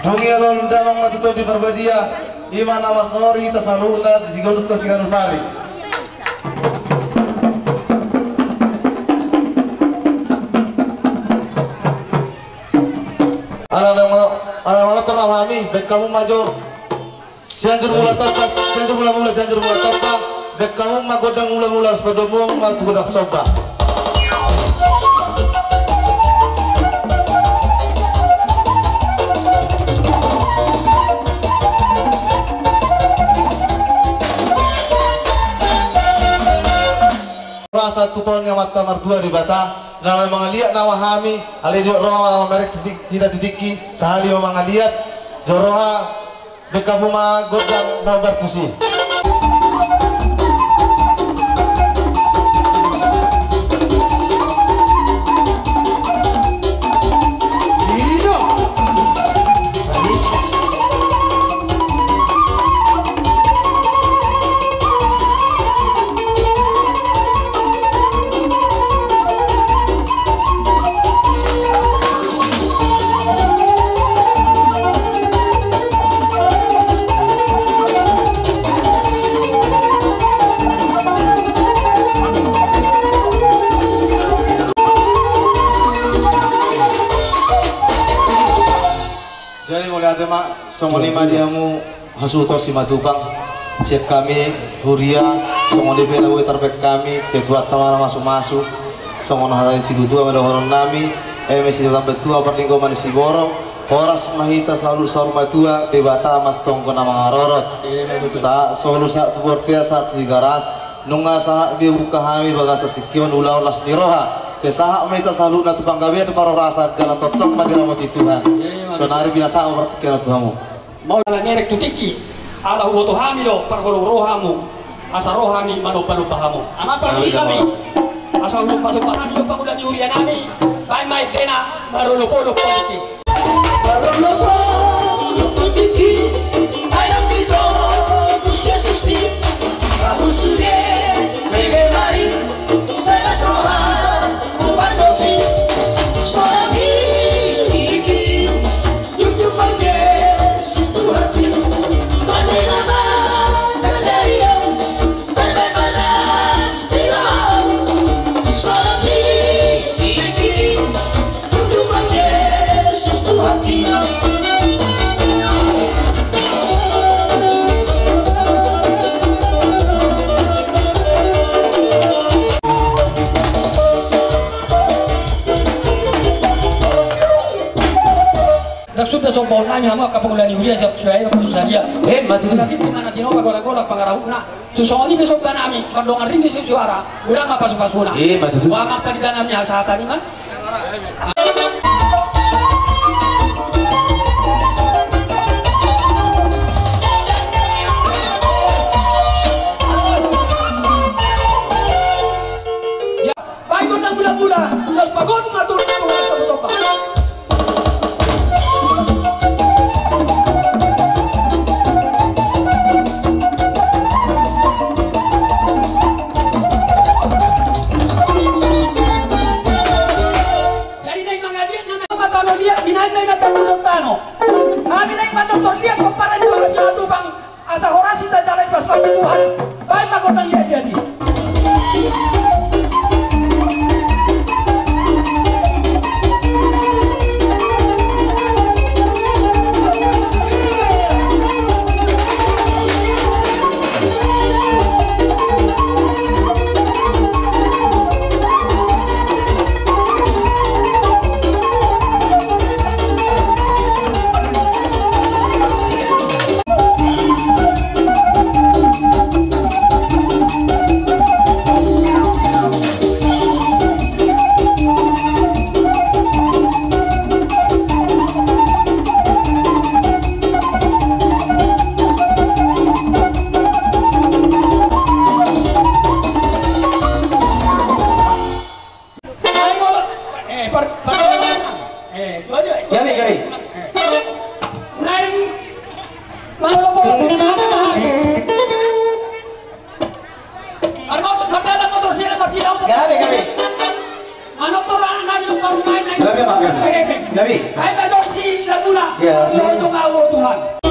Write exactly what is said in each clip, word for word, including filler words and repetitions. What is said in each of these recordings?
Dung i alon damang ma tu Tondi Parbadia, i ma na mansai hita saluhutna di sigolunta siganup ari. Ala na ma-, ala na manortor hami, baen hamu ma jo Sianjur Mula Tompa, Sianjur Mula Mula, Sianjur Mula Tompa, baen hamu ma gondang mula mula, sipadomu ma tu gondang somba. Rasa tu pahon ni Amanta Martua Debata, na laho mangaliat nama hami, alai di roha mamerek hita di tingki, sahali ma mangaliat, di roha, baen hamu ma gondang na hombar tusi. Jadi mauliate ma, songon i ma di hamu hasuhuton Simatupang, sian hami huria, songon i pe na boi tarbaen hami sian Tuhanta ma na mamasu-masu, songon hata ni situatua ma dohonon nami, eme sitamba tua parlinggoman ni siborok, horas ma hita saluhut saur matua, Debata ma antong na mangarorot. Sahat solu sahat tu bontean sahat tu Tigaras, nunga sahat be buka hami bagasan tingki on ulaon las ni roha. Sai sahat ma hita saluhutna tu panggabean parhorasan jala tongtong ma diramoti Tuhan. Sonari pinasahat ma partingkian on tu hamu. Mauliate ma merek tu tingki, ala huboto hami do parholong rohamu, asa ro hami manomba-nomba hamu. Amang partingki nami, asa hunomba-nomba hami do pangula ni huria nami, baen ma endena marolopolop tu tingki. Marolopolop tu tingki, ai dang ditogu sian susi, ahu sude mege ma i, sai las roha, umandoti, sorangi tingki. Ndang suda sombaon nami hamu angka pangula ni huria siap suai khusus sadia. Eh, mati tu. Sakit di mana tinopa gola-gola pangarahutna. Tu songon i pe somba nami, mardongan ringgit susuara, godang ma pasu-pasuna. Eh, mati tu. Boha ma angka dita nami hasahatan i ma. Ya, baik gondang mula-mula, terus pagon matur, matur, matur, matur. Jadi naeng mangaliat nama mata melihat binatang naik atas gunung tano. Kami naik mandok lihat peparan juga si Matupang. Asa horas hita jala dipas-pas Tuhan, baen ma gondang liat-liat i. Eh, par, par, eh, itu aja. Gabe, gabe. Eh. Naeng mangolop-olop. Armot, mardalan motor sila, marsila. Gabe, gabe. Manortor anak nami, lupa rumah, naeng. Gabe, Bang, gabe. Gabe, gabe. Gabe. Ayo, Bang, si Laguna. Ya. Laguna. Haleluya.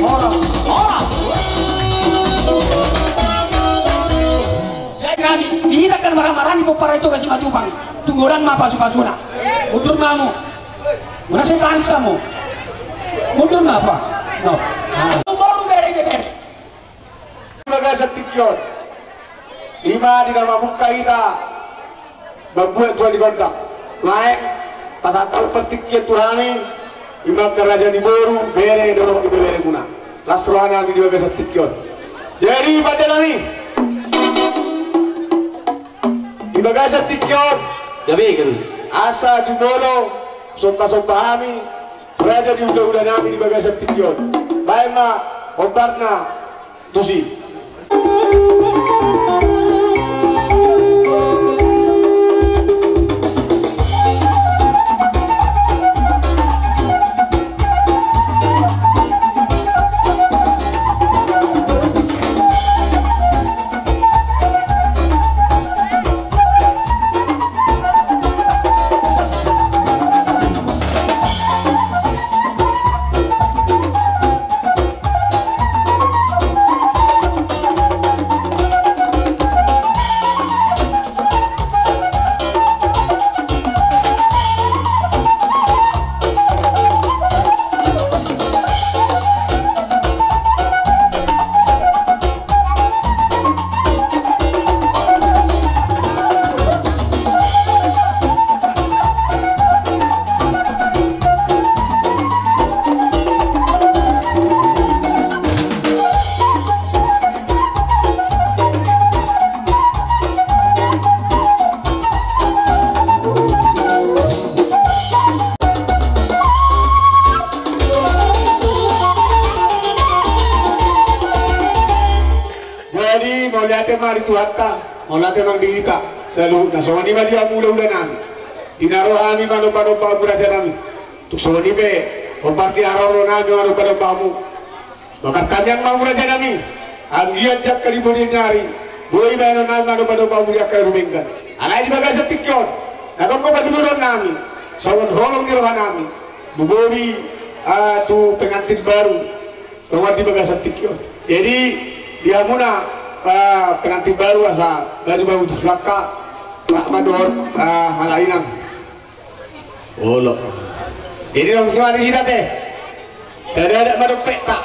Horas, horas. Jadi hami, di hita kan marhaha-marhaha ni pomparan i Toga Simatupang. Tung godang ma pasu-pasuna. Mundur ma hamu. Muna sai tangsa hamu. Mundur ma, Pak. No. Nah. Baru bere, bere. Di bagasan tingki on, i ma di na mamungka hita mambuat tua ni gondang. Naeng pasahat hamu partingkian tu hami, i ma angka raja ni boru, bere dohot ibeberemuna. Las roha nami di bagasan tingki on. Jadi pande nami, di bagasan tingki on, gabe, gabe, asa jumolo somba-somba hami raja ni hula-hula nami di bagasan tingki on. Baen ma hombarna tusi. Jadi mauliate ma di Tuhanta, mauliate ma di hita saluhutna. Songon i ma di hamu hula-hula nami, di na ro hami manomba-nomba hamu raja nami. Tung songon i pe hombar di haroro nami manomba-nomba hamu. Martamiang ma hamu raja nami, anggiat di angka di bodi ni ari boi baenon nami manomba-nomba hamu di angka na dumenggan. Alai di bagasan tingki on, na tongtong patuduhon nami songon holong ni roha nami, boi, ah, tu pengantin baru. Tongon di bagasan tingki on. Jadi di hamuna, ah, pengantin baru asa baru-baru tu langka, rap ma dohot, ah, halak inang. Olo. Jadi dong si mari hita te. Tadi ada ma dompet ta.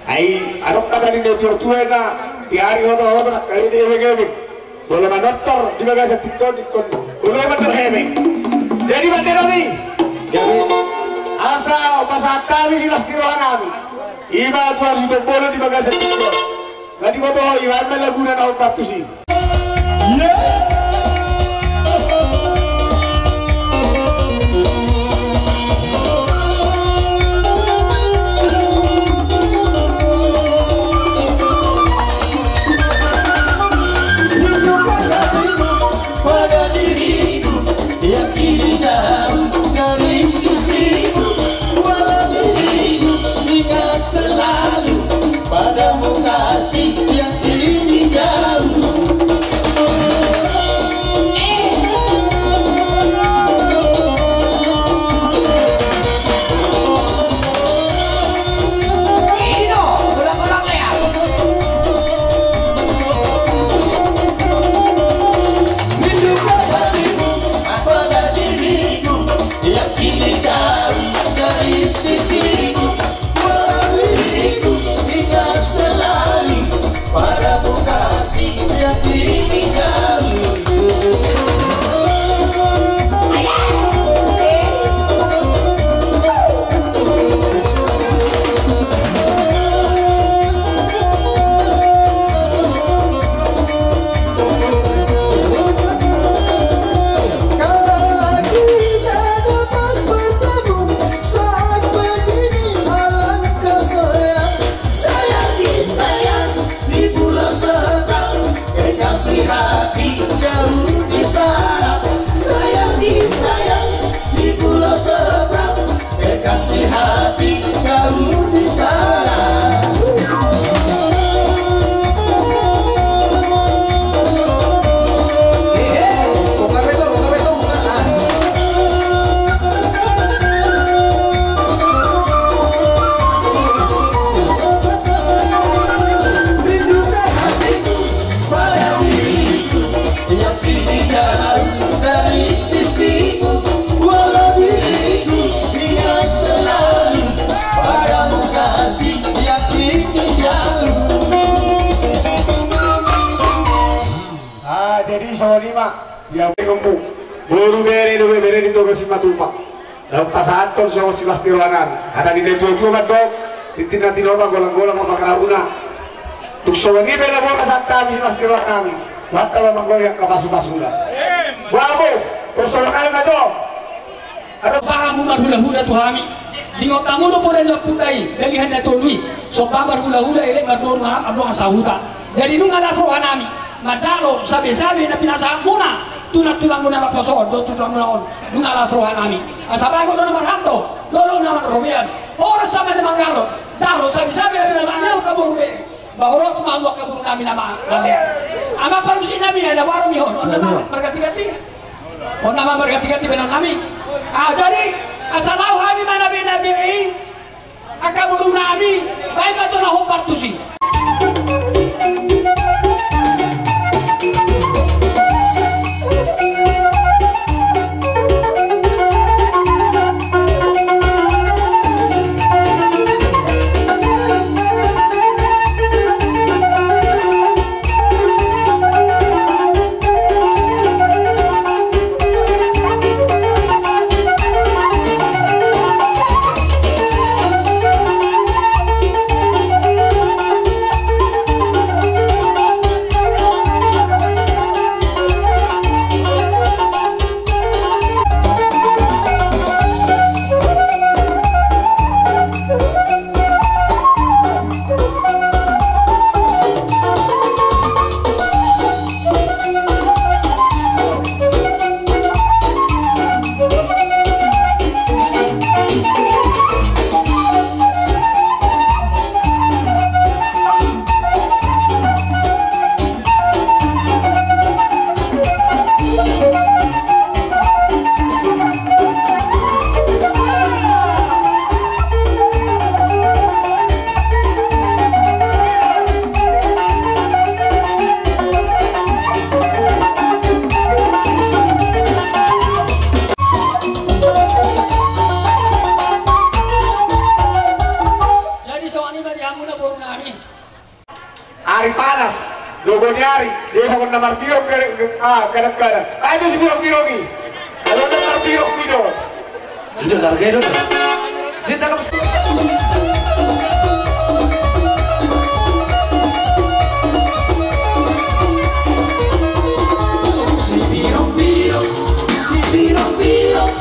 Ai adong kata di tua-tua na di ari hoto-hoto na kali di ebeng-ebeng. Molo manortor di bagasan tingki on, tingki on. Olo, emang tu hemeng. Jadi pande nami, jadi asa pasahat hami silas ni roha nami. I ma tu Hasuhuton Bolon di bagasan tingki on. Nunga diboto ho, i ma laguna na hombar tusi. Pada diriku yang kini jauh dari sisiku, walau diriku ingat selalu padamu, kasih yang kini jauh. Boru bere do, bere ni Toga Simatupang. Laho pasahathon songon silas ni roha nami. Hata ni na tua-tua mandok, tintin na tinopa, golang-golang ma pangarahutna. Tung songon i pe na boi pasahat hami silas ni roha nami. Mantap ma manggohi angka pasu-pasuna. Boha, boru soripada ma jo. Adong paham marhula-hula tu hami. Di kota mulu pola na putai, dalihan na tolu i. Sopa marhula-hula elek mardoru na abang sahuta. Jadi nunga las roha nami. Manjalo sabe-sabe na pinasahatmuna. Tulang-tulangmuna na poso, do tulangmuna on. Nunga las roha nami. Asa bagot do na marhalto, lolo na marrobean. Horas sama na manggalo. Jalo sabe-sabe na pinasahatmuna, kamu be. Bahorok ma anggo angka boru nami nama. Ama parmusik nami ada baru mihon. On nama marganti-ganti. On nama marganti-ganti baenon nami. Ah, jadi asa laho hami manabe-nabe i. Angka boru nami, baen ma jo na hombar tusi. Jadi songon i ma di hamuna boru nami. Ari panas, dogo ni ari, dia songon na marbirong gare-, ah, gadang-gadang. Ai tu sibirong-birong i. Ai tu na marbirong i do. Itu harga itu. Cinta kamu. Sibirong-birong, sibirong-birong.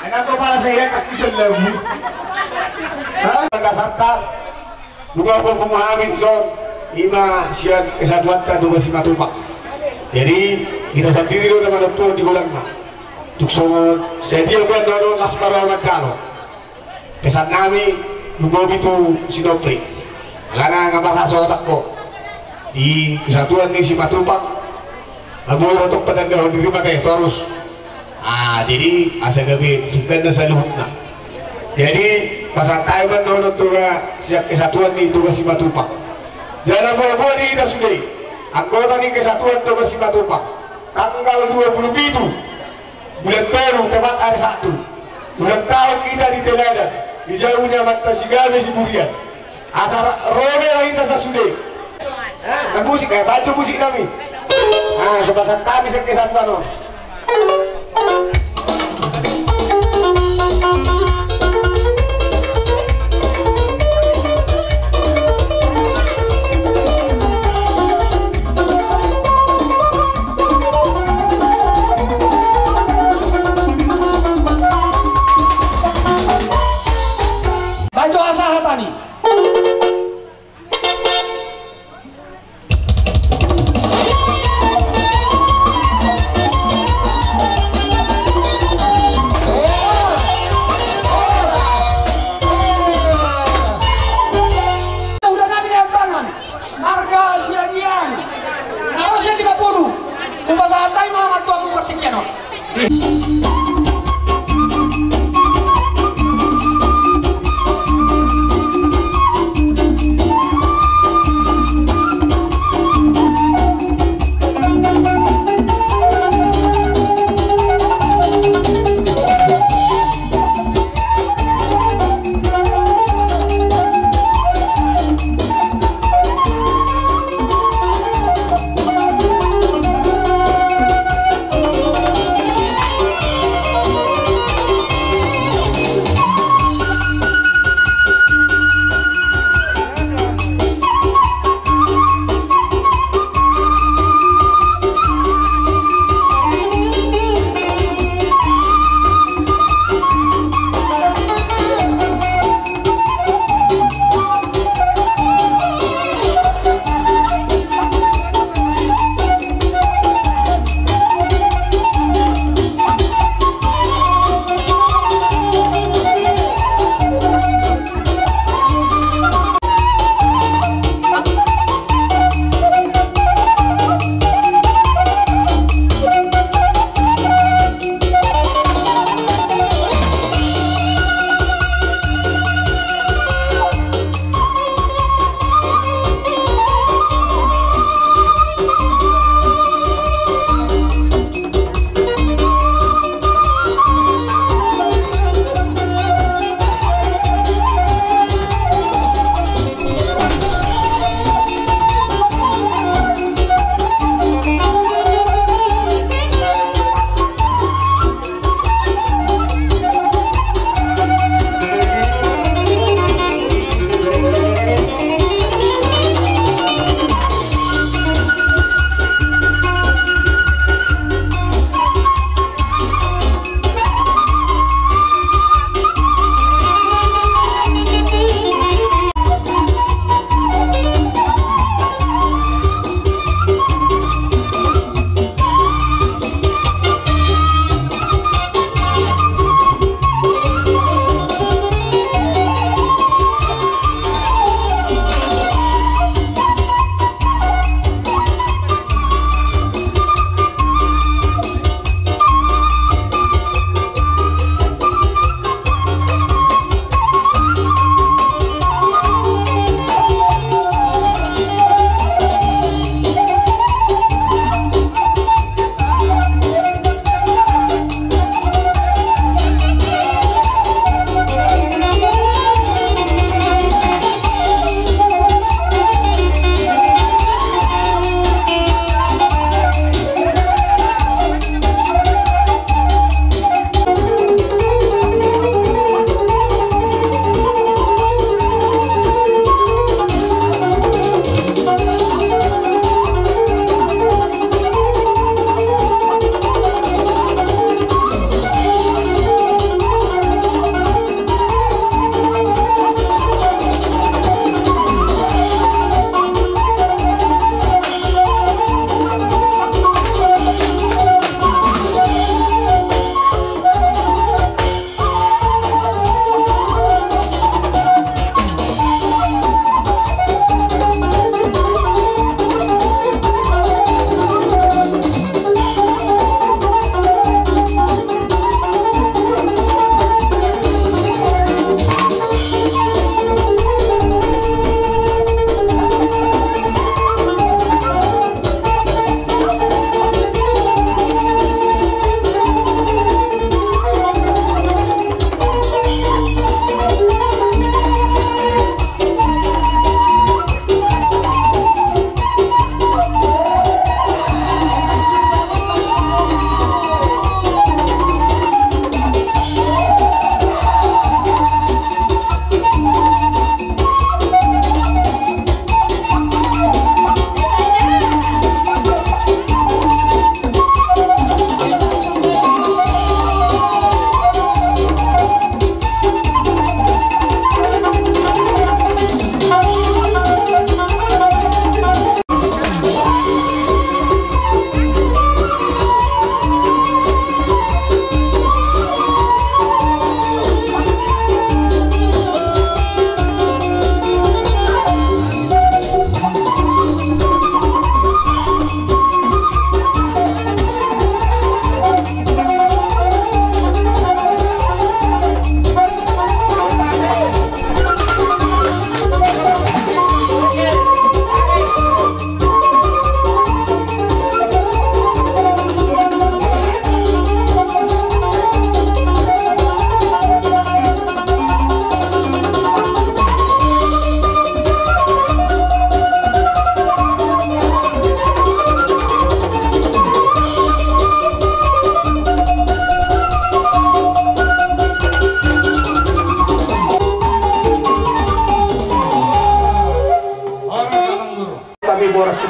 Enak kau pala saya tak bisa lagu. Hah? Dasarta. Nunga hupaboa hami dison, ima sian kesatuanta Toga Simatupang. Jadi hita sandiri do na manontuhon di godangna. Tung songon sadia pe na adong las ma roha manjalo. Pesan nami lumobi tu si Nopri. Alana nga marhasohotan ho di kesatuan ni Simatupang. Boi ro tong patandahon diri ma te torus. Ah, jadi asa gabe sungkan na saluhutna. Jadi pasahat hami ma dohonon tu sian kesatuan ni Toga Simatupang. Jala boa-boa di hita sude anggota ni kesatuan Toga Simatupang. Tanggal dua puluh pitu bulan tolu, tepat ari Sabtu, ulang tahun hita di Tenadan, dijou ni amanta si Gabe Siburian. Asa ro ma hita sasude. Musik, eh, baco musik nami. Ah, so pasahat hami sian kesatuan on. Baen jo hasahaton i. Udah nami Lambangan, marga Siagian, na ro sian Lima Pulu, hupasahat hami ma martuamu partingkian on.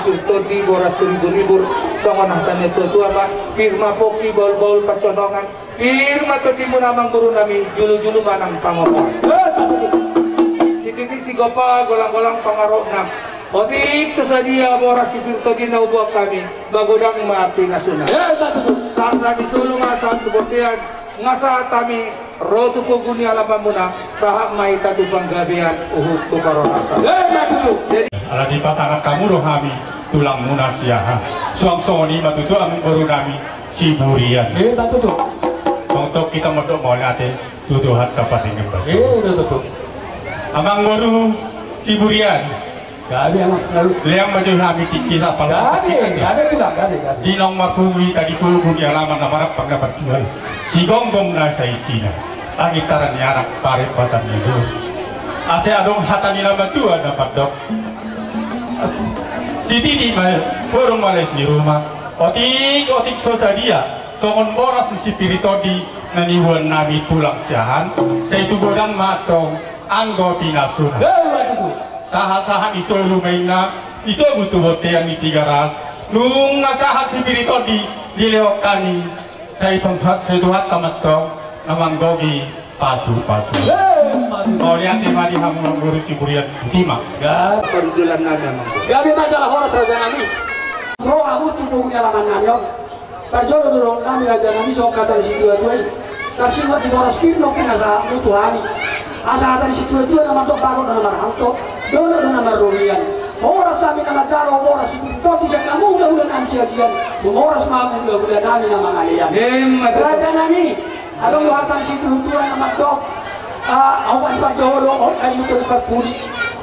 Tondi boras ribur-ribur, songon hata ni tua-tua ma, pir ma pongki bahul-bahul panconongan, pir ma tondimuna amang boru nami, julu-julu manang pangomoan. Sititi sigompa golang-golang pangarokna. Otik so sadia boras si pir tondi na huboan hami, magodang ma pinasuna. Sahat-sahat ni solu ma sahat tu bontean, nga sahat hami ro tu pogu ni alamanmuna, sahat ma hita tu panggabean, huhut tu parhorasan. Jadi, ala dipasahat hamu do hami tulangmuna Siahaan. Suang songon i ma tutu amang boru nami Siburian. Tong hita mandok mauliate tu Tuhanta pardenggan basa. Amang boru Siburian. Gabe, amang. Lean ma jo hami tingki sapal. Gabe, gabe, tulang, gabe, gabe. Di naung marpungu hita di pogu ni alaman na marampang na marjual. Sigomgom nasa isina. Pangintaran ni anak, parempasan ni boru. Asa adong hata ni na matua na mandok. Tititi ma, borong ma les ni ruma. Otik, otik so sadia. Songon boras ni si pir tondi na niboan nami tulang Siahaan. Sai tu godang ma antong anggo pinasuna. Sahat-sahat ni solu ma inna, di togu tu bontean ni Tigaras, nunga sahat si pir tondi dilehon hami, sai Tuhanta ma antong na manggohi pasu-pasu. Mauliate ma di hamu amang boru Siburian, botima. Gabe ma jala horas raja nami. Ro hamu tu pogu ni alaman nami on. Parjolo do dohonon nami raja nami, songon hata ni situa-tua i. Tarsingkot di boras pir nang pinasahatmu tu hami. Asa hata ni situa-tua na mandok, bagot do na marhalto, dolok do na marrobean. Horas hami na manjalo boras si pir tondi sian hamu hula-hula nami Siagian. Dung horas ma hamu hula-hula nami na mangalean. Raja nami, adong do hata ni situa-tua na mandok. Au ma di parjolo, au ma di parpudi.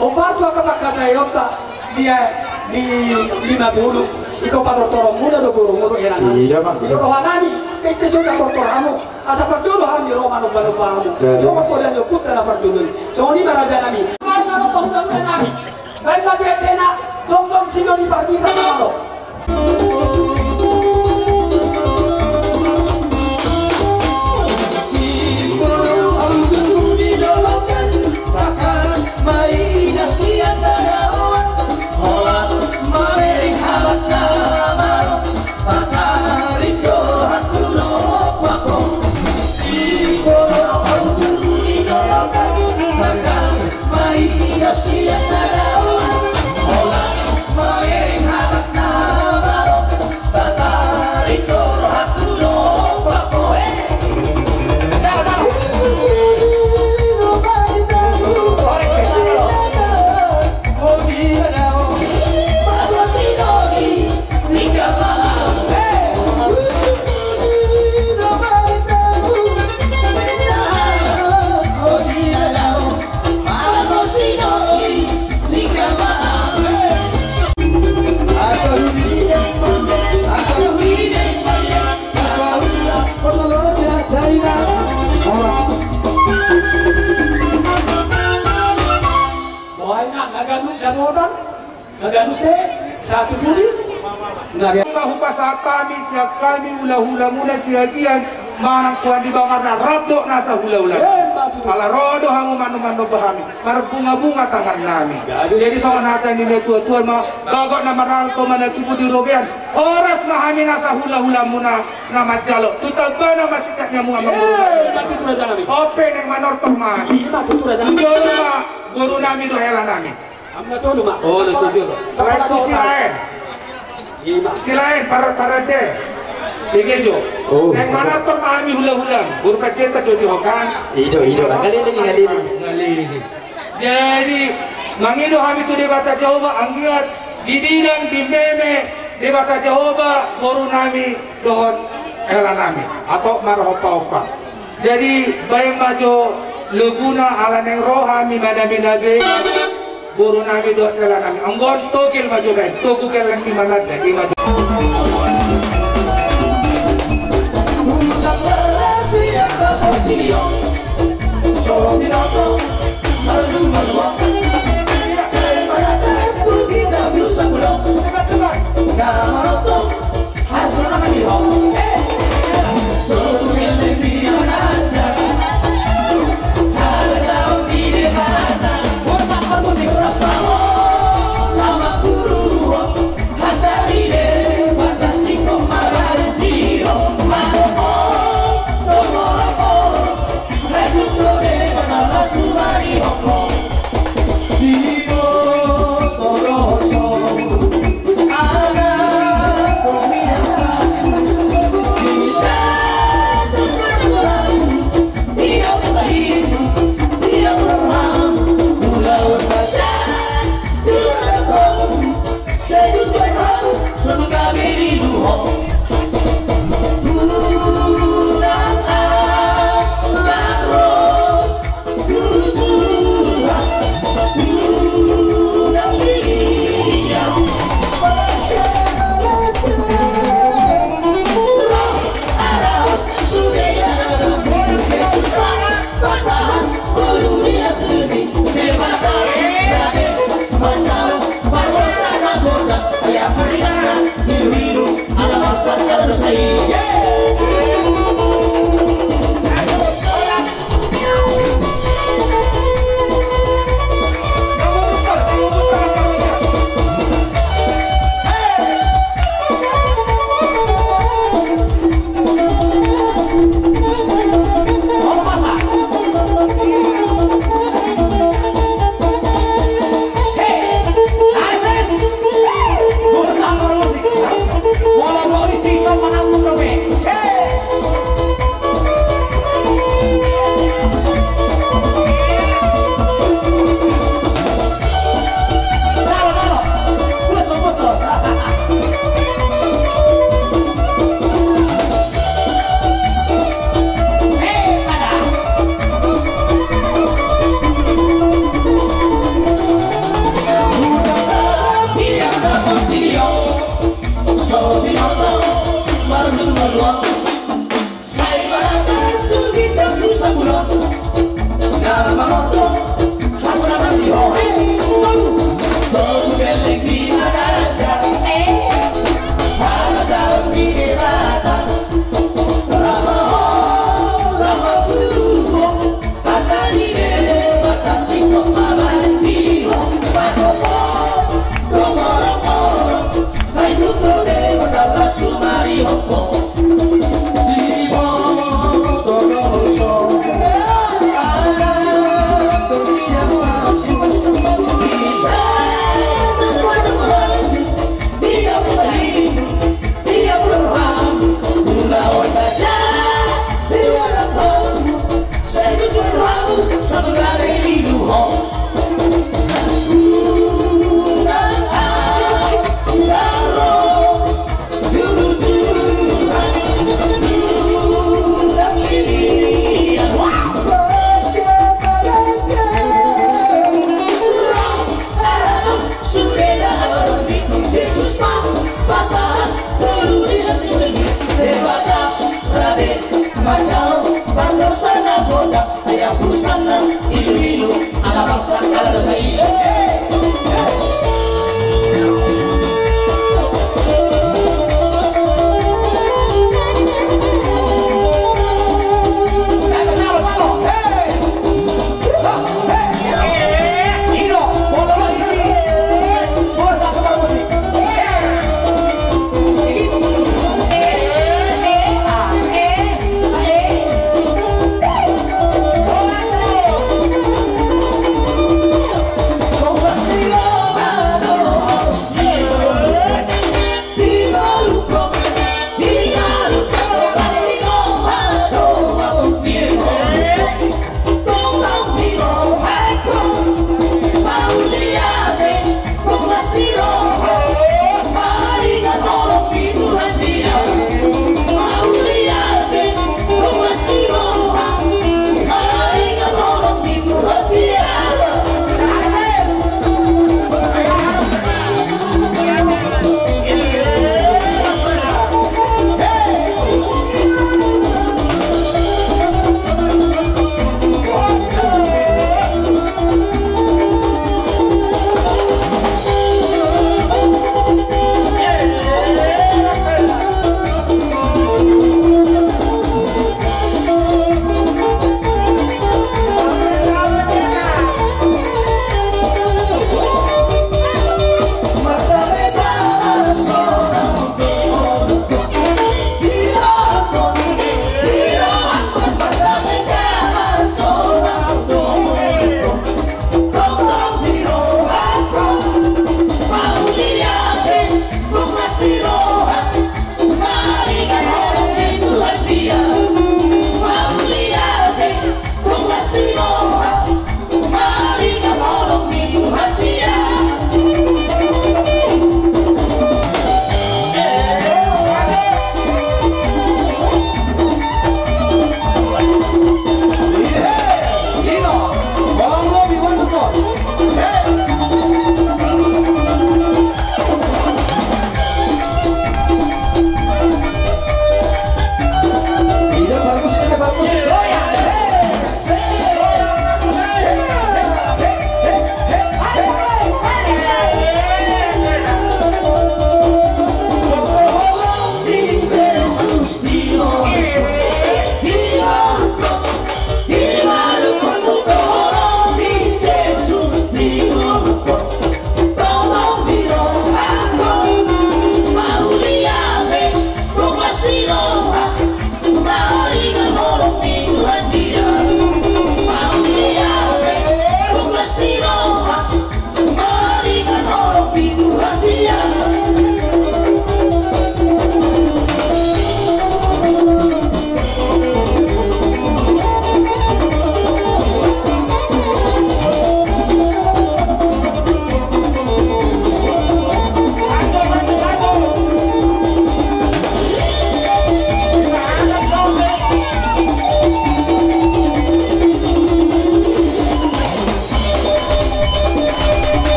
Au ma tu angka pangkataionta. Dia di lima pulu. Ito patortoronmuna do borumu do hela nami. Ito roha nami, pette so tatortor hamu. Asa parjolo hami ro manomba-nomba hamu. Songon poda ni ompunta na parjolo i. Songon i ma raja nami. Baen ma nomba hula-hula nami. Baen ma dia pena, tongtong sino ni parbita na malo. Boha inna, na ganup dapotan, na ganup be, satu pudi. Na be. Hupasahat hami sian hami hula-hulamuna Siagian, manang Tuan di Bangarna, rap dohot nasa hula-hula. Ala ro do hamu manomba-nomba hami, marbunga-bunga tangan nami. Jadi songon hata ni na tua-tua ma, bagot na marhalto ma na tubu di robean. Horas ma hami nasa hula-hulamuna na manjalo. Tu tambana ma singkat ni hamu amang boru nami. Ope naeng manortor ma hami. Tu jolo ma boru nami dohot hela nami. Amna tolu ma. Olo tu jolo. Terakhir tu Silaen. Silaen, Parande. Begejo. Naeng manortor ma hami hula-hula. Boru Panjaitan do di ho kan. Ido, ido. Ngalili, ngalili. Ngalili. Jadi mangido hami tu Debata Jahowa, anggiat dididang, dimeme Debata Jahowa boru nami dohot hela nami, atau marhompa-hompa. Jadi baen ma jo loguna ala naeng ro hami maname-name boru nami dohot hela nami. Anggo on togel ma jo baen, togu geleng ni mananda, ima jo.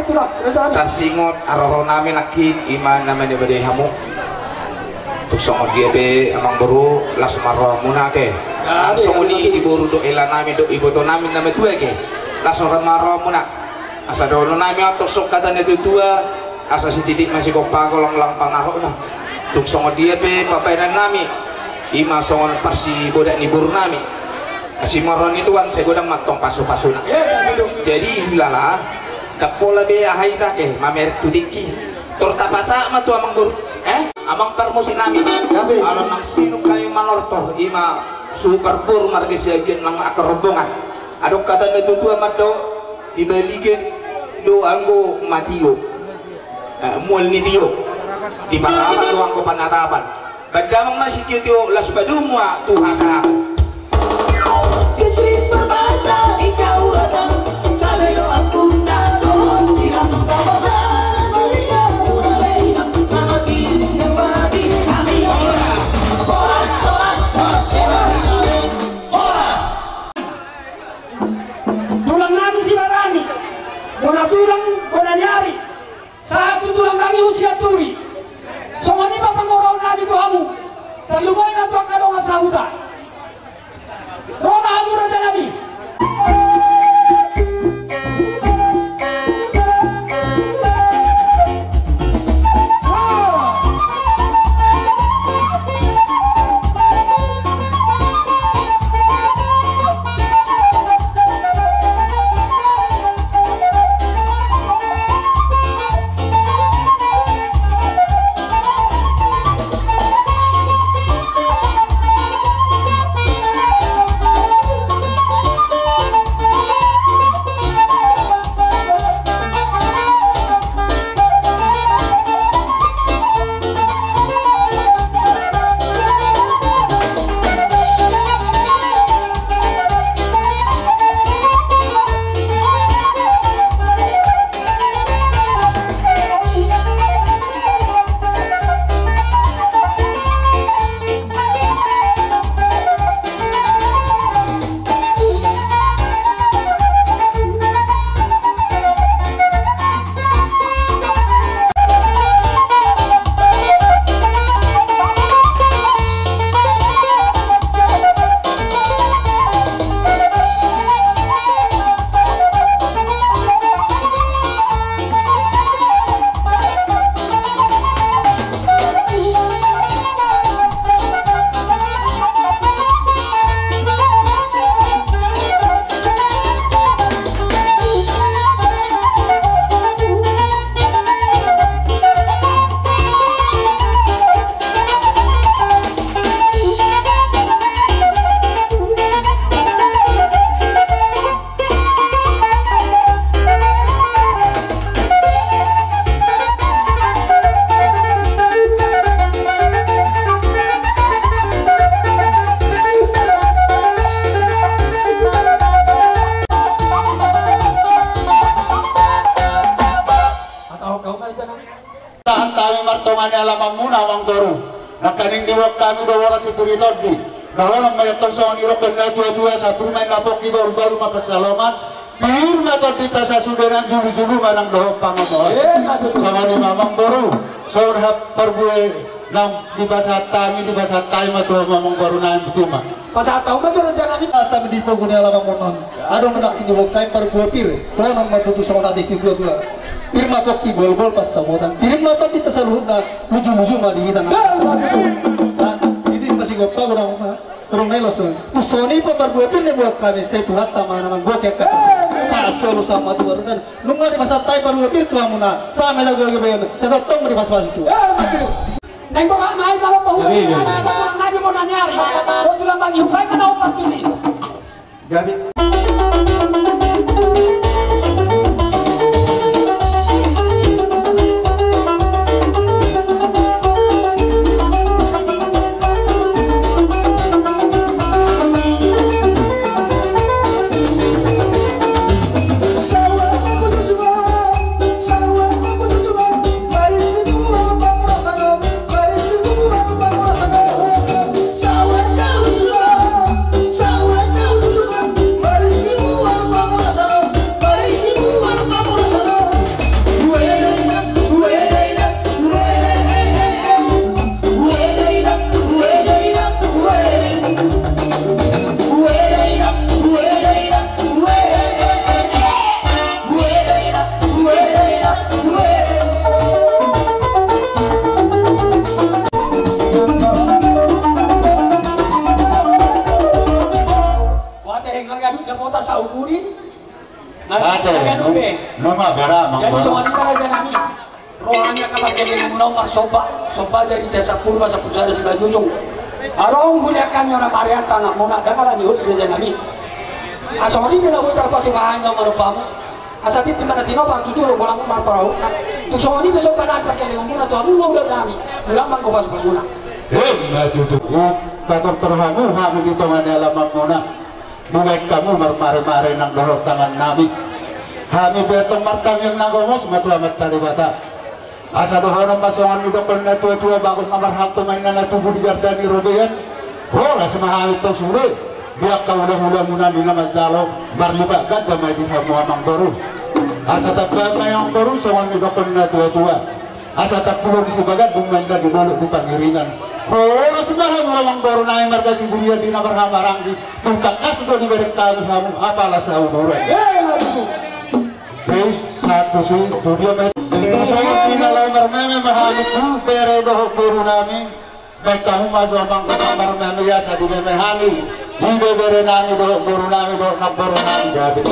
Tarsingot haroro nami nangkin, ima na mendemande hamu. Tung songon dia pe amangboru, las ma rohamuna ate. Songon i di boru dohot hela nami dohot iboto nami na matua ate. Las ma rohamuna. Asa dohonon nami antong songon hata ni natuatua, asa sititik ma sigompa, golanggolang pangarahutna. Tung songon dia pe pambahenan nami, ima songon parsibodak ni boru nami. Asi ma roha ni Tuhan, sai godang ma antong pasupasuna. Jadi hulala, ndang pola be aha hita ate mamereng tu tingki. Tor tapasahat ma tu amangboru, eh, amang parmusik nami. Alai nang sinung hami manortor, ima suhut parboru marga Siagian nang angka rombongan. Adong hata ni natuatua mandok, di baliga do anggo matio, eh, mual ni tio, di panatapan do anggo panatapan. Baen damang ma sitiotio, laos padomu ma tu hasahatan. Tulang nami Sibarani, bona tulang, bona ni ari. Sahat tu tulang nami Sianturi. Songon i ma panggoraon nami tu hamu. Tarlumobi ma tu angka dongan sahuta. Ro ma hamu raja nami. Tahan hami martonga ni alamanmuna, amangboru. Nangkaning diboan hami do boras situri tondi. Dohonon ma i antong songon i, rongkon ni natuatua, sahat tu ma i na pongki, bahulbahul ma pansalongan. Pir ma tondinta sasude nang, julujulu ma nang dohot pangomoan. Songon i ma, amangboru. Songon hata parbue naung dipasahat hami, dipasahat hami ma tu hamu, amangboru nami, tu ma. Pasahat hamu ma tu raja nami. Hami di pogu ni alamanmuna on. Adong nangkin diboan hami parbue pir. Dohonon ma tutu songon hata ni natuatua. Pir ma pongki, bolbol pansamotan. Pir ma tondinta saluhutna, lujuluju ma di hita nang. Sa, i ma sigompa, godang ma. Godang na i, laos ma. Songon i pe parbue pir na diboan hami, sai Tuhanta ma na manggohi angka. Sa, solu sama tu barutan. Nunga dipasahat hami parbue pir tu hamuna. Sa, mela gogo bayan. Sa, tongtong ma dipasupasu tu. Naeng boha ma i, molo pahuta. Gabe. Rohana kaparkelenmuna on marsomba, somba dari jasa purba sapusada simanjujung. Adong huliakan ni ona marean tangan muna, dangala ni hut raja nami. Asa hori jala boi tarpatu bahan na marobamu. Asa titi mana tinopa tu jolo bolang marparau. Tung songon i pe somba nami parkelenmuna tu hamu na uda nami. Ulang manggo pasu-pasuna. Emma tutu. Pator terhamu hamu di tonga ni alaman muna. Dibaen hamu marmare-mare nang dohot tangan nami. Hami pe tong martangiang na gomos ma tu Amanta Debata. Asa dohonon ma songon nidok ni na tua-tua, bagot na marhalto ma inna na tubu di garda ni robean. Horas ma hami tong sude di angka hula-hula muna di na manjalo marlipat ganda ma di hamu amangboru. Asa tamba ma i amangboru songon nidok ni na tua-tua. Asa tampulon di Sibagandung ma inna di Dolok di Pangiringan. Horas ma hamu amangboru nami marga Sibulian di na marhahamaranggi. Tung tangkas do dibereng hami hamu apala sauduran. Terus satu si dunia met. Songon i na laho marmeme ma hami tu bere dohot boru nami. Baen hamu ma jo amang marmeme asa dimeme hami. Ibebere nami dohot boru nami dohot namboru nami gabe.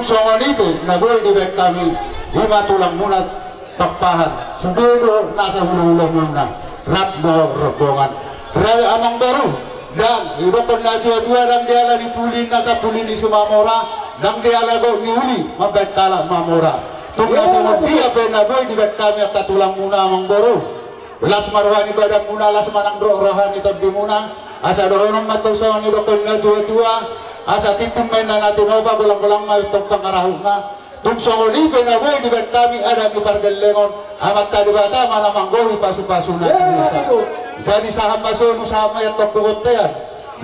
Songon i pe na boi dibaen hami, i ma tulangmuna Pakpahan, sude do nasa hulahulamuna, rap dohot rombongan. Raja amang boru, ndang didokkon natuatua, ndang diala ni puli nasa puli ni Simamora, ndang diala gok ni uli mambaen halak mamora. Tung na songon dia pe na boi dibaen hami angka tulangmuna amang boru. Las ma roha ni badanmuna, las ma nang ro-, roha ni tondimuna. Asa dohonon ma tong songon didokkon natuatua. Asa tintin ma inna na tinopa, golanggolang ma tong pangarahutna. Tung songon i pe na boi dibaen hami adat ni pargellengon, Amanta Debata ma na manggohi pasupasuna. Jadi sahat ma solu, sahat ma i antong tu bontean.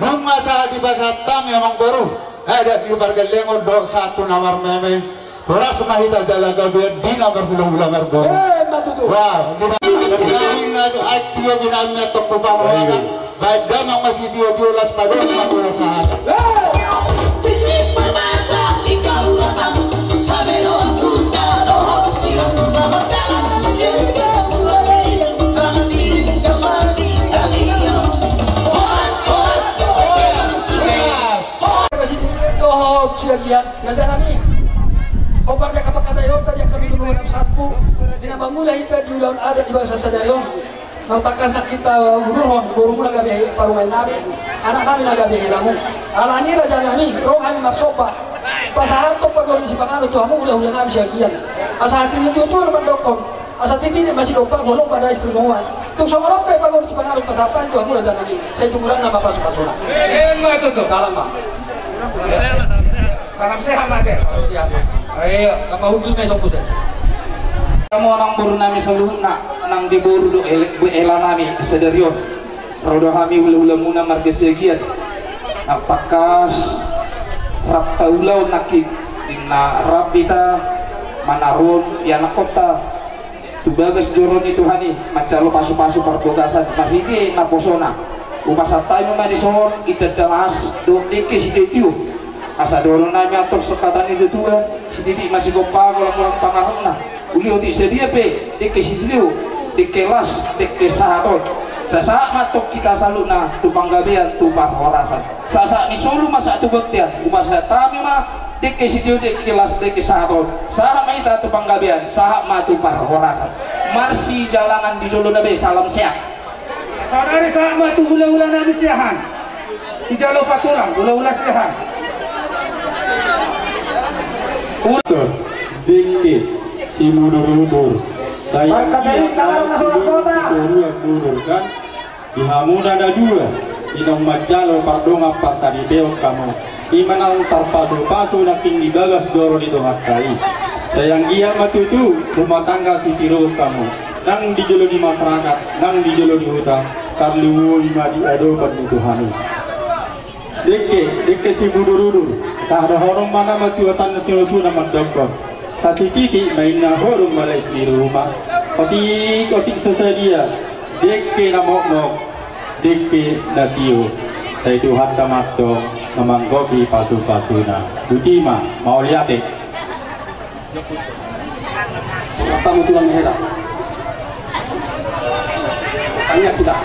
Nunga sahat dipasahat hami amang boru adat ni pargellengon dohot sahat tu na marmeme. Horas ma hita jala gabe di na marhulahula marboru. Eh, ma tutu. Wah, di na tu aek tio binami antong tu pangolangan. Baen damang ma sitiotio, las ma dohot ma tu na sahat. Eh! Sisi permata di kauratan, sabero kunda dohot sirang, sama jalan di kauratan, sama di kamar di kami. Horas, horas, horas, horas. Dohot siagian. Raja nami, hombar di angka pangkataion tadi angka minggu minggu na sampulu, di na mangula hita di ulaon adat di bagasan sadari on. Nang tangkas nang hita unurhon borumuna gabe parumaen nami, anak nami na gabe helamu. Alani raja nami, roha ni marsomba, pasahathon pagoar ni sipanganon tu hamu hulahula nami siagian. Asa hata ni natuatua na mandokkon, asa titi ma sigompa, holong ma dai tu songoan. Tung songon on pe pagoar ni sipanganon pasahathon tu hamu raja nami, sai tu gurangna ma pasupasuna. Emma tutu. Salam ma. Salam sehat ma ate. Salam sehat ma. Ayo, apa hudul me sopu se. Hamu amang boru nami saluhutna, nang di boru dohot hela nami sadari on. Ro do hami hulahulamuna marga siagian. Nang tangkas rap taulahon nangkin, inna rap hita manaruhon ianakhonta tu bagas joro ni Tuhan i, manjalo pasupasu parbagasan marhite naposona. Hupasahat hami ma dison indahan na las dohot dengke sitiotio. Asa dohonon nami antong songon hata ni natuatua, sititi ma sigompa, golanggolang pangarahutna. Uli otik sadia pe dengke sitiotio, dengke las, dengke sahat on, sahat ma antong hita saluhutna tu panggabean, tu parhorasan. Sahat ni solu ma sahat tu bontean. Hupasahat hami ma dengke sitio, dengke las, dengke sahat on, sahat ma hita tu panggabean, sahat ma tu parhorasan. Marsijalangan di jolona be. Salam sehat. Saudari, sahat ma tu hulahula nami Siahaan. Sijalo patulang hulahula Siahaan. Dengke simudurudur. Sai dia na solang kota. Di hamuna na dua, i naung manjalo pardongan parsaripeon hamu, i ma naung tarpasupasu nangkin di bagas joro ni Tuhanta i. Sai anggiat ma tutu rumah tangga sitiruon hamu, nang di jolo ni masyarakat, nang di jolo ni huta, tarlumobi ma di adopan ni Tuhan i. Dengke, dengke simudurudur. Sahat dohonon ma na matuatan na tinutu na mandokkon. Sasititi ma inna horung malais di rumah. Otik, otik so sadia. Dengke na mokmok, dengke na tio. Sai Tuhanta ma antong na manggohi pasupasuna. Boti ma, mauliate. Tamu tulang ni hela. Tanya kita.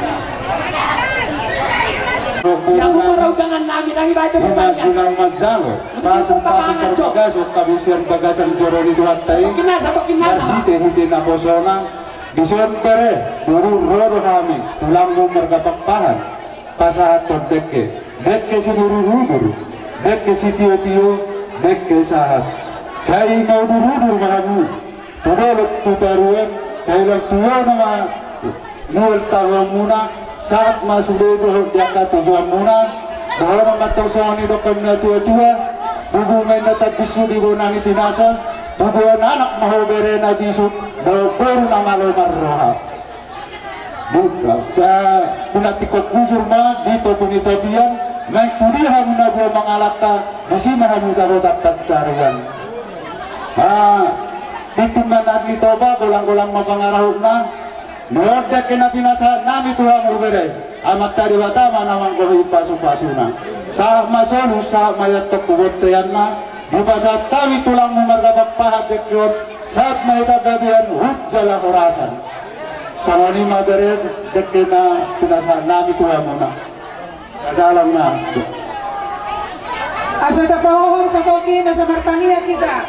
Ya, mau marau dengan nami, nami baca pertanyaan. Bulan manjalo. Pasu-pasu parbagasan, kabusian bagasan joro ni Tuhanta i. Tokin nasa, tokin nasa. Marhite-hite naposona. Dison bere, boru, ro do hami tulangmu marga Pakpahan. Pasahathon dengke, dengke simudurudur, dengke sitiotio, dengke sahat. Sai maudurudur ma hamu tu dolok tu toruan, sai lam tuona ma mual tahuanmuna, sahat ma sude dohot di angka tujuanmuna. Dohonon ma antong songon didokkon natuatua: Bubu ma inna tambushu di bona ni pinasa, bubuan anak ma ho bere na bisuk, dohot boru na malo marroha. Buka sa pinantikhon hujur ma di topi ni tapian, naeng tu dia hamu na dua mangalangka, disi ma hamu dapotan pansarian. Ah, tintin ma nang ni topa, golang-golang ma pangarahutna. Nuaeng dengke na pinasahat nami tu hamu bere, Amanta Debata ma na manggohi pasu-pasuna. Sahat ma solu, sahat ma i antong tu bonteanna. Dipasahat hami tulangmu marga Pakpahan dengke on, sahat ma hita gabean, hut jala horasan. Songon i ma bere dengke na pinasahat nami tu hamuna. Salam na. Asa tapahohom sakoki, asa martangiang hita.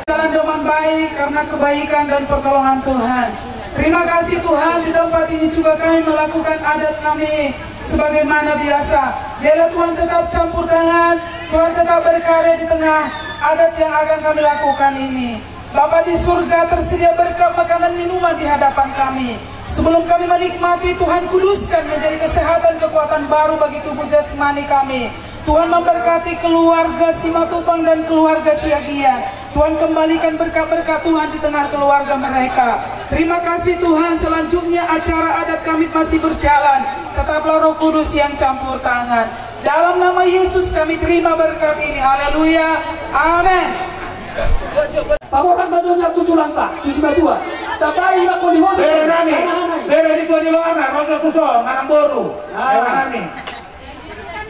Jalan doman baik karena kebaikan dan pertolongan Tuhan. Terima kasih Tuhan, di tempat ini juga kami melakukan adat kami sebagaimana biasa. Biarlah Tuhan tetap campur tangan, Tuhan tetap berkarya di tengah adat yang akan kami lakukan ini. Bapa di surga, tersedia berkat makanan minuman di hadapan kami. Sebelum kami menikmati, Tuhan kuduskan menjadi kesehatan, kekuatan baru bagi tubuh jasmani kami. Tuhan memberkati keluarga Simatupang dan keluarga Siagian. Tuhan kembalikan berkat-berkat Tuhan di tengah keluarga mereka. Terima kasih Tuhan, selanjutnya acara adat kami masih berjalan. Tetaplah Roh Kudus yang campur tangan. Dalam nama Yesus kami terima berkat ini. Haleluya. Amin. Paborhat ma jolo tu tulangta, tu simatua. Tapain ma koni hon. Bere nami. Bere ni tua ni bangarna, Rojo Tuso, manang boru. Ah. Bere nami.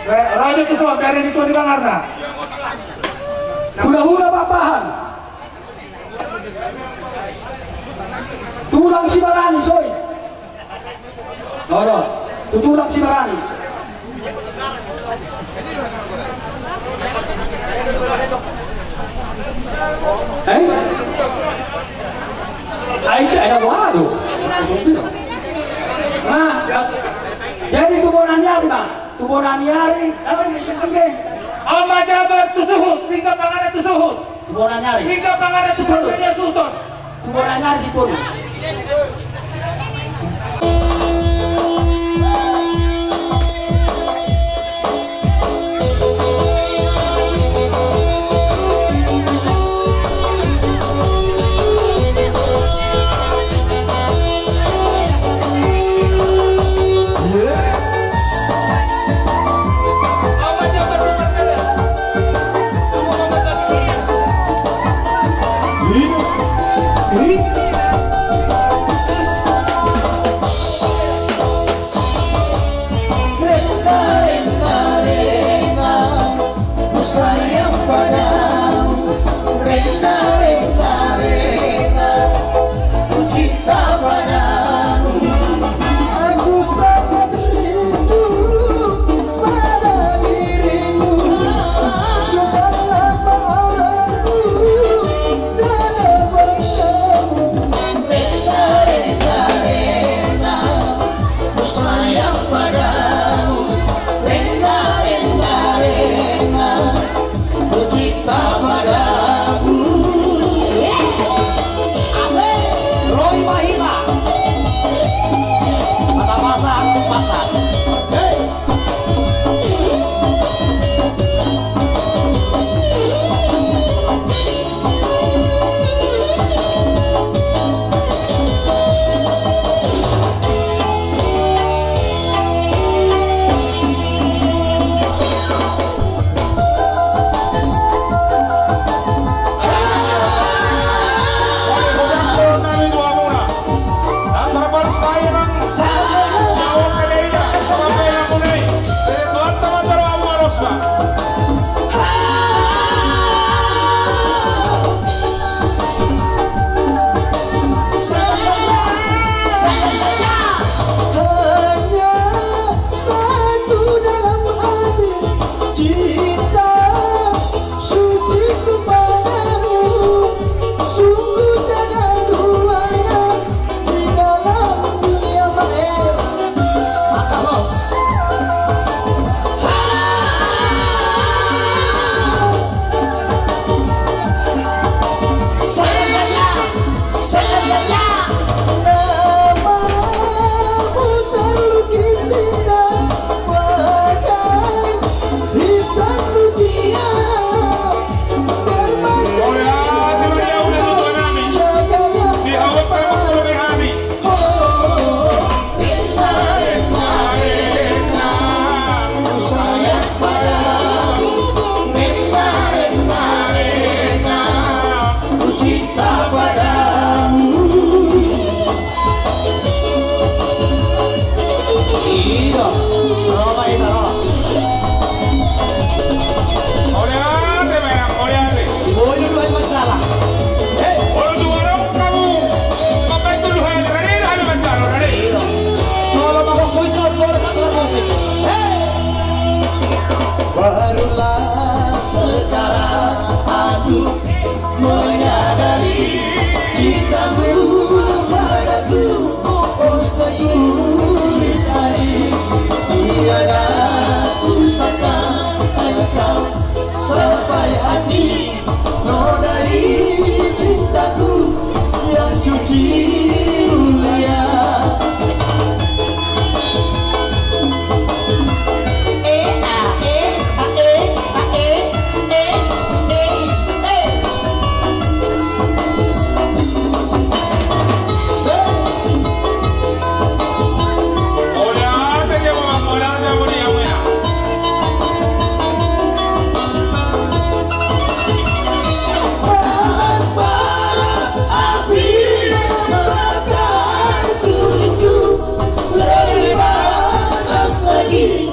Re-, Rojo Tuso, bere ni tua ni bangarna. Hula-hula Pakpahan. Tulang Sibarani, soi. Olo, tu tulang Sibarani. Eh? Ai, ai, ai, waduh. Nah, jadi tu bona ni ari, Bang. Tu bona ni ari, apa yang disebut? Oma Jabar tu suhut, pinggan panganan tu suhut. Tu bona ni ari. Pinggan panganan tu suhut. Tu bona ni ari, Sipur. Hati, noda i cintaku yang suci mulia. E, a, e, a, e, a, e, e, e, e. Panas-panas api membakar kulitku, lebih panas lagi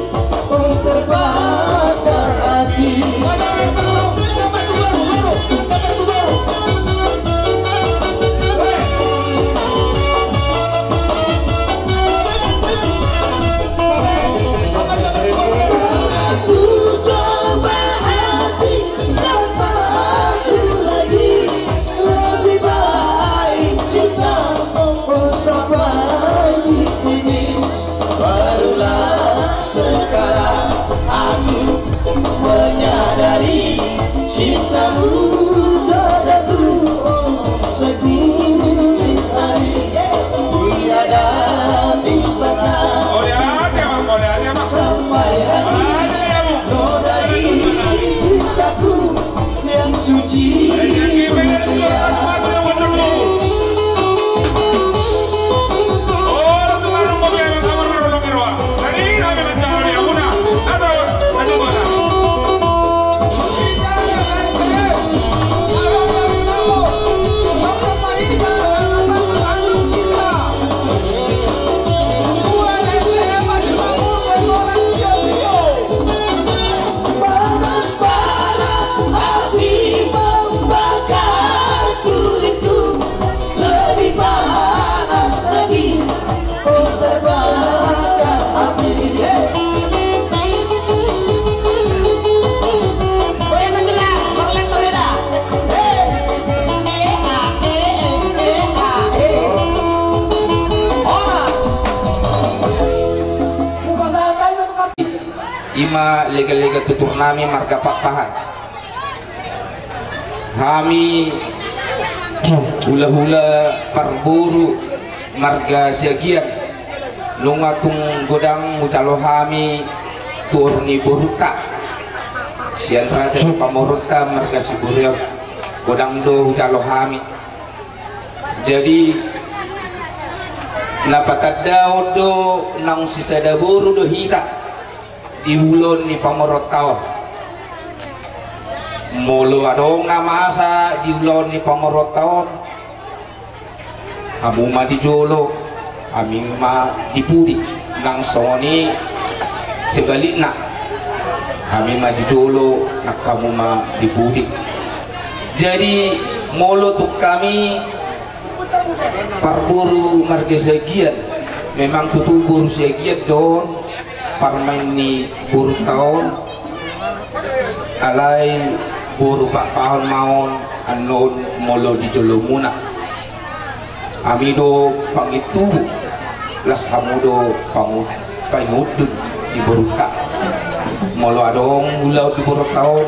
terbakar hati. Ku coba hati, tak tahu lagi, lebih baik cinta, oh, sampai di sini. Barulah sekarang aku menyadari cintamu terhadapku, oh, sejenis hari tiada ku sangka. Sampai hati, noda i cintaku yang suci mulia. Panas-panas api membakar kulitku, lebih panas lagi, oh, terbakar api. Hei. Weh, nang gelar, sarlet tereda. Hei. E, a, e, e, e, a, e. Horas. I ma lega-lega tutur nami marga Pakpahan. Hami hula-hula parboru marga Siagian, nunga tung godang hujalo hami tuor ni borunta sian raja ni pamoruonta marga Siburion. Godang do hujalo hami. Jadi, na patandaon do naung sisada boru do hita di ulaon ni pamoruonta on. Molo adong na masa di ulaon ni pamoruonta on, hamu ma di jolo, hami ma di pudi. Nang songon i sebalikna, hami ma di jolo, nang hamu ma di pudi. Jadi, molo tung hami parboru marga Siagian, memang tutu boru Siagian do on, parumaen ni borunta on, alai boru Pakpahan ma on annon molo di jolomuna. Hami do pangintubu, las hamu do pangu-, paingudun di borunta. Molo adong ulaon di borunta on,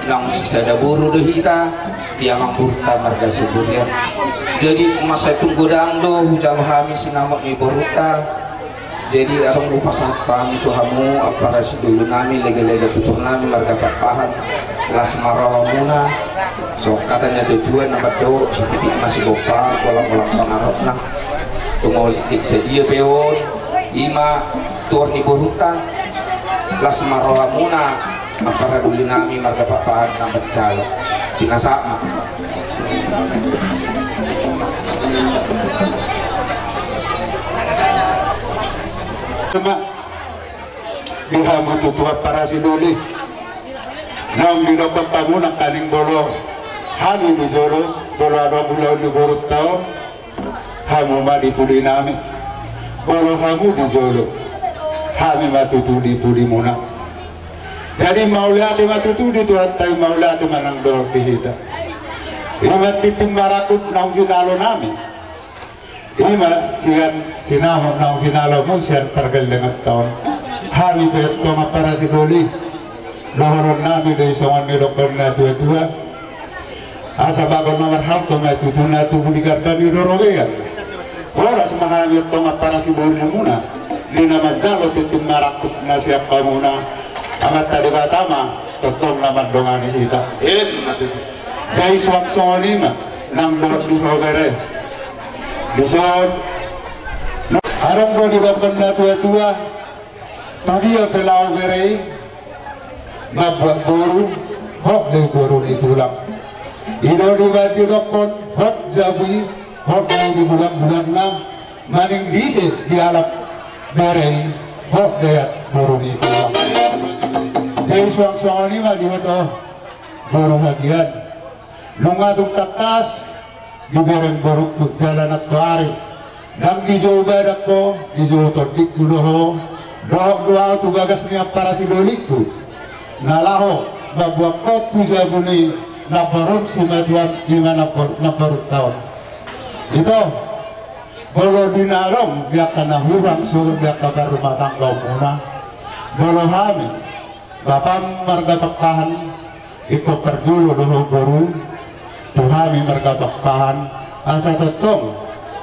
naung sisada boru do hita di amang borunta marga Siburion. Jadi, masa i tung godang do hujalo hami sinamot ni borunta. Jadi, adong hupasahat hami tu hamu ampara sidoli nami, lega-lega tutur nami marga Pakpahan. Las ma rohamuna. Songon hata ni natuatua na mandok, sititik ma sigompa, holan-holan pangarahutna. Tung otik sadia pe on, i ma tuor ni borunta. Las ma rohamuna, ampara doli nami marga Pakpahan na mansai. Pinasahat ma. Di hamu tutu ampara sidoli, naung didok bapakmuna nangkaning, molo hami di jolo, molo adong ulaon di borunta on, hamu ma di pudi nami. Molo hamu di jolo, hami ma tutu di pudimuna. Jadi, mauliate ma tutu di Tuhanta i, mauliate ma nang dohot di hita. I ma tintin marangkup naung jinalo nami. I ma sian sinamot naung jinalomu sian pargellenganta on. Hami pe antong ampara sidoli, Dohonon nami do i songon nidokkon na tua-tua. Asa bagot na marhalto ma tutu na tubu di garbani rorobean. Horas ma hami tongtong ampara sibolimuna, di na manjalo tintin marangkup na sian hamuna. Amanta Debata ma tongtong na mandongani hita. Jala suang songon i ma nang dohot di ho bere. Dison adong do didokkon na tua-tua. Tu dia pe laho bere i, mambuat boru, hot do i boru ni tulang. I do dibaen didokkon hot jabu i, hot do i di bulan-bulanna. Manang disi dialap bere i, hot do i boru ni tulang. Jadi suang songon i ma diboto boru hagian. Nunga tung tangkas dibereng borungku jala nantoari, ndang dijou badanku, dijou tondingku do ho. Dohot do ahu tu bagas ni ampara sibolimuna, na laho mambuat hot tu jabu ni namboru simatuam, i ma namboru, namborunta on. Ito, molo di na adong di angka na hurang songon di angka parrumatanggaonmuna, molo hami bapam marga Pakpahan, ingkon parjolo do ho boru tu hami marga Pakpahan, asa tongtong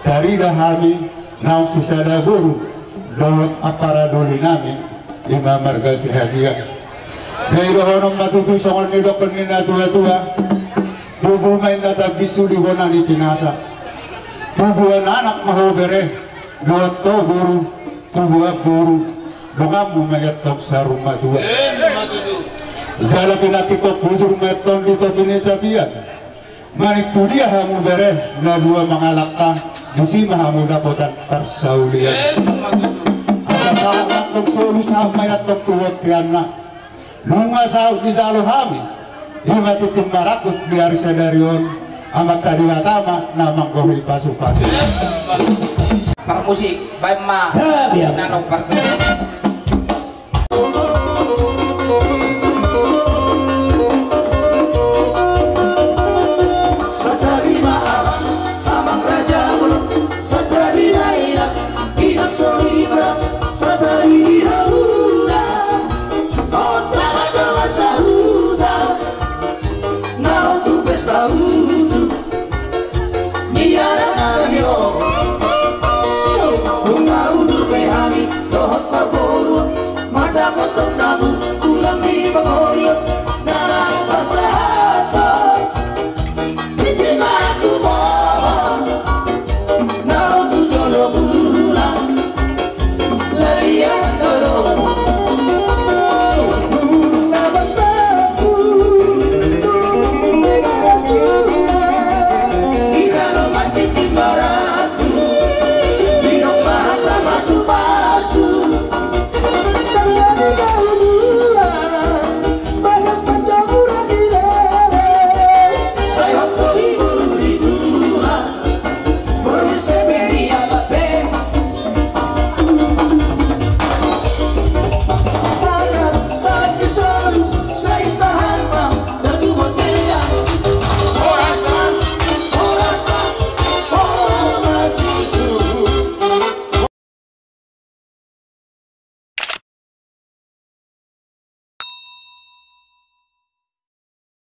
tarida hami naung sisada boru dohot ampara doli nami, i ma marga Sihagian. Jadi dohonon ma tutu songon nidokkon ni na tua-tua. Tubu ma inna tambinsu di bona ni pinasa. Tubuan anak ma ho bere, dohot ho boru, tubuan boru, donganmu ma i antong saur matua. Jala pinantikhon hujur ma i antong di topi ni tapian. Manang tu dia hamu bere na dua mangalangka, disi ma hamu dapotan parsaulian. Asa sahat ma antong solu, sahat ma i antong tu bonteanna. Nunga saut dijalo hami, i ma tintin marangkup di ari sadari on, Amanta Debata ma na manggohi pasu-pasu. Parmusik, baen ma. Nano parmusik. Satarima amang, amang raja bolon, satarima inang, inang soripada, satarima di hamuna. Kota Badoa sahuta, naung tu pesta